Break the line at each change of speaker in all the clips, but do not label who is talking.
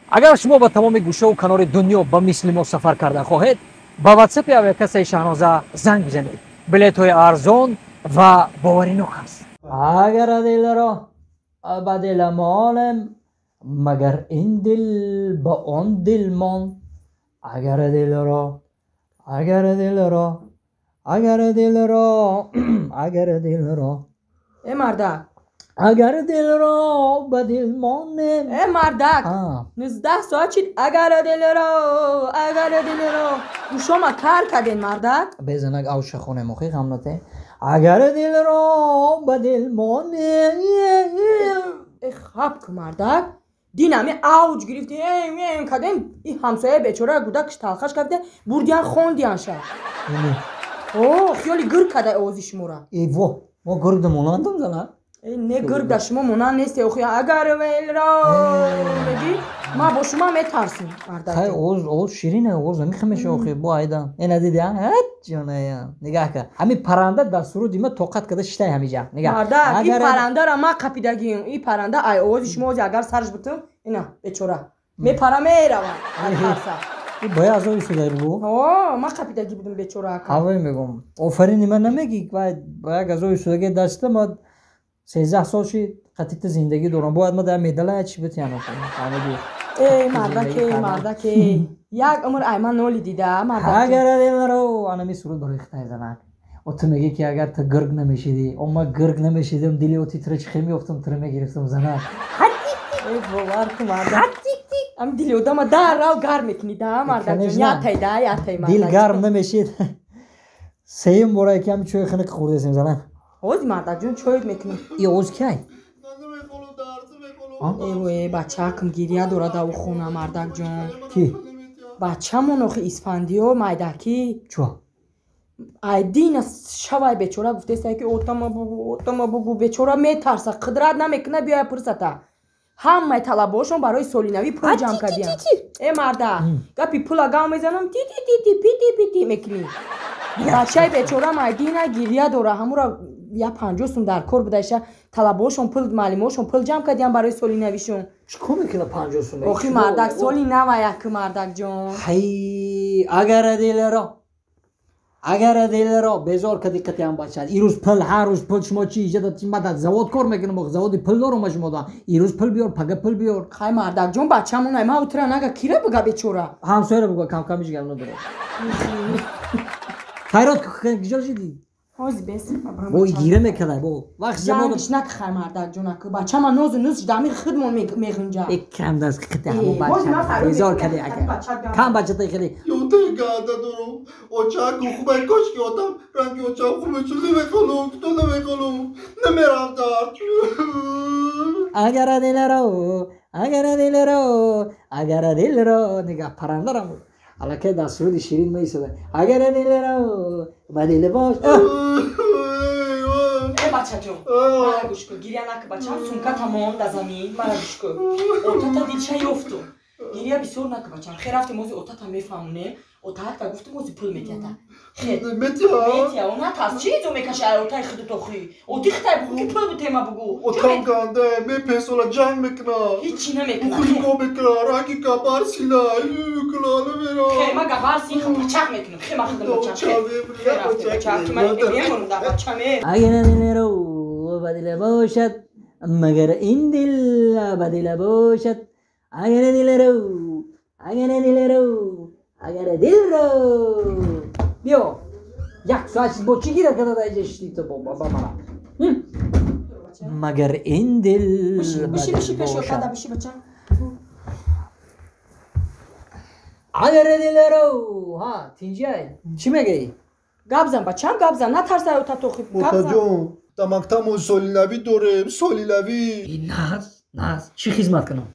Агар шумо ба тамоми гӯшаву канори дунё ба мисли мо сафар карда хоҳед, ба ватсапи авиакассаи Шаҳноза занг бизанед. Билетҳои арзон ва боваринок аст. Агар дилро ба дил монем, магар ин дил ба он дил монд. Агар дилро, агар дилро, агар дилро, агар дилро.
Э мардак.
Агар дилро ба дил монем.
Э мардак. 19 соат шид, агар дилро, агар дилро. Гӯшома кар карден, мардак.
Безанак авша хонем, охи ғам нате. Агар дилро ба дил монем.
Э хаб ку, мардак. Дин ами авҷ гирифти, эм карден, и ҳамсояи бечора гудакш талхаш карда, бурдиян хондиянша. О, хиёли гирг када овози шумора.
Э во, мо гиргда монандам, зана?
Э, не, гирг да шумо монанд несте, охи агар велро меги, ма бо шумо метарсим, мардак.
Хай, овоз, овоз ширине, овоз намехамеша, охи, бо айда. Ина диди, а? Ҷоная. Нигаҳ ка. Ҳами парранда дар суруди ма тоқат карда шитай ҳамиҷа. Нигаҳ.
Мардак, и паррандара ма қапидагим. И парранда ай овози шумо ози агар сарш бутум, ина бечора. Мепара мерава. Тарса.
Бая азоби судай бу.
О, ма қапидагӣ будум, бечора ака.
Ҳавой мегум. Офарини ман намеги, вай ба як азоби судаги даста ма 13 сол шид қатита зиндагӣ дорам. Бояд ма дар медала чи битиям.
Эй мардаке, мардаке. Як умр ай ман ноли дида, мардак.
Агар дилро анами суруд барои хитай, занак. О, ту мегӣ ки агар ту гирг намешидӣ, о ма гирг намешидам, дили оти тура чӣ хел меёфтам, тура мегирифтам, занак.
Эй, бовар ку, мардак. Ам дили одама даррав гарм мекунӣ, да, мардак ҷон? Ятай, да, ятай, мардак.
Дил гарм намешид. Сеюм бора ки ҳами чойи хунук хӯрдесем, занак.
Ҳози, мардак ҷон, чой мекунӣ.
И оз кай?
Э, бачаакм гиря дорад ав хона, мардак ҷон.
Ки?
Бачамон охи, Исфандиёр майдакӣ.
Чо?
Айдина шавай бечора гуфтеста ки отама бугу, отама бугу. Бечора метарса, қудрат намекуна биёя пурсата. Ҳамаи талабаҳошон барои соли навӣ пул ҷамъ кардиянд. Э марда, гапи пула гав мезанам, ти ти ти ти пити пити мекунӣ. Бачаи бечора майдина гиря дора, ҳамура я 50 сум дар кор будаиша. Талабаҳошон пул, маълимаҳошон пул ҷамъ кардиянд барои соли навишон.
Чӣ кор мекунад 50 сум?
Охи мардак, соли нава як, мардакҷон.
Ҳай, агар дилро, агар дилро безор кади қатиам бача. Ирӯз пул, ҳар рӯз пул. Шумо чи иҷада? Ма дар завод кор мекунам, заводи пул дорум. Шумо да ирӯз пул биёр, пага пул биёр.
Хай, мардакҷон, бачамон ай, ма утра нага кира буга, бечора?
Ҳамсояро буга, камкам ҳеҷ гап надорад. Хайрот, киҷо шидӣ?
Ҳози бес.
Бо гира мекардай бо вақт.
Ҷангиш нак, хай, мардакҷон, аку бачама нозу нуз дами худмон меғунҷа.
Э, кам даст қити ҳамо бача безор кади, ака кам бачата хеле.
Ёте ганда дорум. Очаку хубай, кошки отам ранги очам хуб мешуд. Намехонум, то намехонум, намерам дард.
Агар дилро, агар дилро, агар дилро. Нигаҳ, паррандарам аллакай дар суруди ширин меисода. Агар дилро ба дил бош.
Э бачаҷон, мара гӯш кун, гиря наку, бачам. Сумка тамом да замин, мара гӯш кун. Отата дилша ёфтум. Гиря бисёр наку, бачам. Хе, рафтем, ози отата мефаҳмонем. Отаакта гуфтум, ози пул метията. Хе.
Метия?
Метия, онатас чӣ изо мекаши ай отаи худут? Охи оти хитай бугу ки пул бутема, бугу.
Отам ганда, мепесола, ҷанг мекуна.
Ҳичи намекуна.
Хулиго мекуна, ранги габар сила куна, намера.
Хе, ма габар син пачақ мекунам. Хе, ма худам бачам. Хе, рафтем, бачам, ки ман мемонам дар бачаме.
Агар дилро ба дил бошад, магар ин дил ба дил бошад. Агар дилро, агар дилро, агар дилро. Биё, як соат бо чӣ гира карда дар иҷа шидӣ ту ба мана? Магар ин дил ба
Биши,
дил
биши, пеши
бошад.
отада биши, бачам.
Агар дилро. Ҳа, тинҷай, чӣ мегӯӣ?
Гап зан, бачам, гап зан, натарсай отат, охи гап зан.
Отаҷон, дар мактабмон соли навӣ дорем, соли навӣ.
Наз, наз, чӣ хизмат кунам?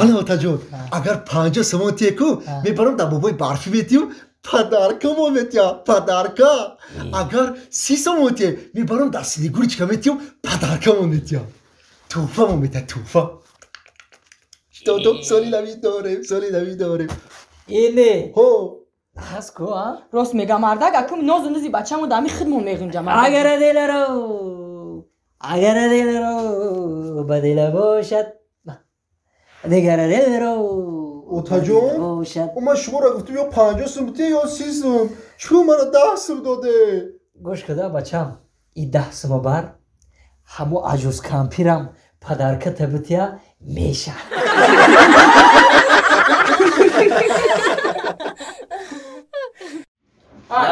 Ана, отаҷон, агар 50 сомон тиеку, мебарам дар бобои барфӣ метиҳум, подарка мо метиҳам, подарка. Агар 30 сомон тие, мебарам дар Снегурочка метиҳум, подарка мо метиҳам, тӯҳфа мо метиҳам, тӯҳфа. Додом, соли навӣ дорем, соли навӣ дорем.
Ине.
Ҳо.
Ҳаст ку, а?
Рост мега мардак, акум нозу нузи бачамон дами худмон меғунҷа.
Агар дилро, агар дилро ба дил бошад. Дигар дилро
Отаҷон, ман шуморо гуфтам ё 50 сум бите ё 30 сум. Чун маро 10 сум доде?
Гӯш када бачам, и 10 сума бар ҳамо аҷуз кампирам падарка табития меша.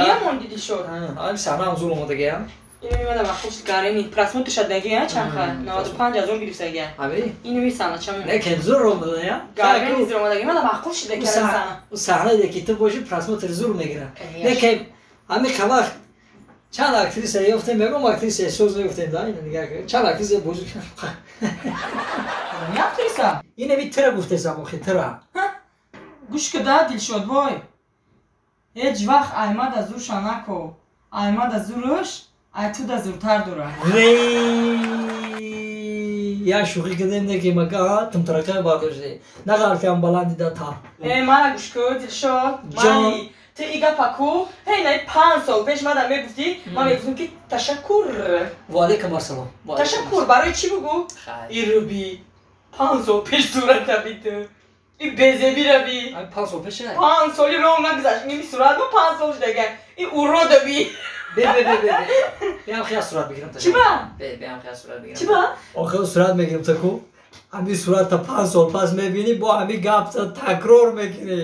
Иамон диди шуд.
Ам саҳнаам зур омадагиам.
Инами мада махуш гарени просмотр шадагия чанха 95 000 гирифтагия.
Ами?
Инами саҳначам.
Не кен зур омадая.
Гарени зур омадагия мада махуш шуда каран саҳна.
У саҳна ки ту боши просмотр зур мегира. Не кен ами қавақт чанд актриса ёфтем, мегӯм актриса соз мегуфтем да, ина нигоҳ чанд актриса бозӣ кардам.
Не актриса?
Инами тира гуфтесам охи тира.
Гӯш куда Дилшод бой. Ҳеҷ вақт Аймада зурша нако. Аймада зуруш ай туда зуртар дора.
Я шӯхӣ кардем не ки мака тумтарақа бардоште. Нағарфиам баланди да та.
Э мана гӯш ку Дилшод. Мани ту и гапа ку ҳей най 5 сол пеш мада мегуфтӣ, ман мегуфтам ки ташаккур.
Ва алайкум ассалом.
Ташаккур барои чӣ бугу? И руби 5 сол пеш сурата би ту. И безеби раби.
5 сол пеш?
5 соли роҳ нагузашт. Ини сурат мо 5 сол шудага. И урода би.
Бе бе бе бе. Биам хия сурат бигирам та.
Чӣ ба?
Бе биам хия сурат бигирам.
Чӣ ба?
Охир сурат мегирам та ку. Ҳами сурат та 5 сол пас мебинӣ бо ҳами гап та такрор мекунӣ.